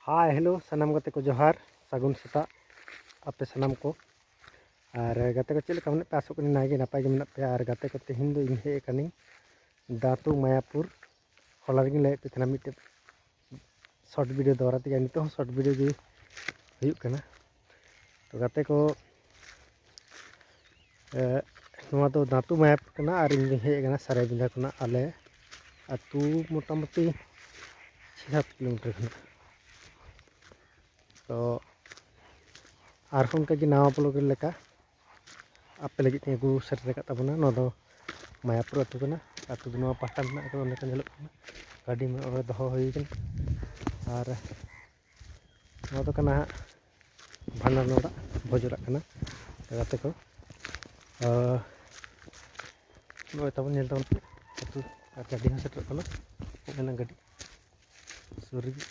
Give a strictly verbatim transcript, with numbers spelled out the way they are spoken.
Hi hello, ᱥᱟᱱᱟᱢ ᱜᱟᱛᱮ ᱠᱚ ᱡᱚᱦᱟᱨ, ᱥᱟᱹᱜᱩᱱ ᱥᱮᱛᱟᱜ ᱟᱯᱮ ᱥᱟᱱᱟᱢ ᱠᱚ᱾ ᱟᱨ ᱜᱟᱛᱮ ᱠᱚ ᱪᱮᱫ ᱞᱮᱠᱟ ᱢᱮᱱᱟᱜ ᱯᱮᱭᱟ? ᱟᱥᱚᱜ ᱠᱟᱹᱱᱟᱹᱧ ᱱᱟᱭ ᱜᱮ ᱱᱟᱯᱟᱭ ᱜᱮ ᱢᱮᱱᱟᱜ ᱯᱮᱭᱟ᱾ ᱟᱨ ᱜᱟᱛᱮ ᱠᱚ, ᱛᱮᱦᱮᱧ ᱫᱚ ᱤᱧ ᱦᱮᱡ ᱟᱠᱟᱱᱟᱹᱧ ᱫᱟᱹᱛᱩ ᱢᱟᱭᱟᱯᱩᱨ᱾ ᱦᱚᱞᱟ ᱨᱮᱜᱮᱧ ᱞᱟᱹᱭᱟᱫ ᱯᱮ ᱛᱟᱦᱮᱱᱟ ᱢᱤᱫᱴᱮᱱ ᱥᱚᱨᱴ ᱵᱷᱤᱰᱤᱭᱳ ᱫᱚᱣᱟᱨᱟ ᱛᱮᱜᱮ, ᱱᱤᱛᱚᱜ ᱦᱚᱸ ᱥᱚᱨᱴ ᱵᱷᱤᱰᱤᱭᱳ ᱜᱮ ᱦᱩᱭᱩᱜ ᱠᱟᱱᱟ᱾ ᱛᱚ ᱜᱟᱛᱮ ᱠᱚ, ᱮ, ᱱᱚᱣᱟ ᱫᱚ ᱫᱟᱹᱛᱩ ᱢᱟᱭᱟᱯᱩᱨ ᱠᱟᱱᱟ ᱟᱨ ᱤᱧ ᱫᱚᱧ ᱦᱮᱡ ᱟᱠᱟᱱᱟ ᱥᱟᱨᱟᱭᱵᱤᱸᱫᱷᱟ ᱠᱷᱚᱱᱟᱜ᱾ ᱟᱞᱮ ᱟᱹᱛᱩ ᱢᱚᱴᱟᱢᱩᱴᱤ ᱪᱷᱮ ᱥᱟᱛ ᱠᱤᱞᱳᱢᱤᱴᱟᱨ ᱠᱷᱚᱱᱟᱜ᱾ ᱛᱚ ᱟᱨᱦᱚᱸ ᱚᱱᱠᱟᱜᱮ ᱱᱟᱣᱟ ᱵᱞᱚᱜ ᱞᱮᱠᱟ ᱟᱯᱮ ᱞᱟᱹᱜᱤᱫ ᱛᱮᱧ ᱟᱹᱜᱩ ᱥᱮᱴᱮᱨ ᱟᱠᱟᱫ ᱛᱟᱵᱚᱱᱟ᱾ ᱱᱚᱣᱟ ᱫᱚ ᱢᱟᱭᱟᱯᱩᱨ ᱟᱹᱛᱩ ᱠᱟᱱᱟ᱾ ᱟᱹᱛᱩ ᱫᱚ ᱱᱚᱣᱟ ᱯᱟᱦᱴᱟ ᱢᱮᱱᱟᱜ ᱟᱠᱟᱫᱟ, ᱚᱸᱰᱮ ᱠᱷᱚᱱ ᱧᱮᱞᱚᱜ ᱠᱟᱱᱟ ᱜᱟᱹᱰᱤ ᱢᱮᱱᱟᱜ, ᱚᱸᱰᱮ ᱫᱚᱦᱚ ᱦᱩᱭ ᱠᱟᱱᱟ᱾ ᱟᱨ ᱱᱚᱣᱟ ᱫᱚ ᱠᱟᱱᱟ ᱦᱟᱸᱜ ᱵᱷᱟᱸᱰᱟᱱ ᱚᱲᱟᱜ, ᱵᱷᱚᱡᱽ ᱚᱲᱟᱜ ᱠᱟᱱᱟ᱾ ᱜᱟᱛᱮ ᱠᱚ, ᱟᱨ ᱱᱚᱜᱼᱚᱭ ᱛᱟᱵᱚᱱ ᱧᱮᱞ ᱛᱟᱵᱚᱱ ᱯᱮ ᱟᱹᱛᱩ, ᱟᱨ ᱜᱟᱹᱰᱤ ᱦᱚᱸ ᱥᱮᱴᱮᱨᱚᱜ ᱠᱟᱱᱟ᱾ ᱚᱱᱟ ᱜᱟᱹᱰᱤ ᱥᱩᱨ ᱨᱮᱜᱮ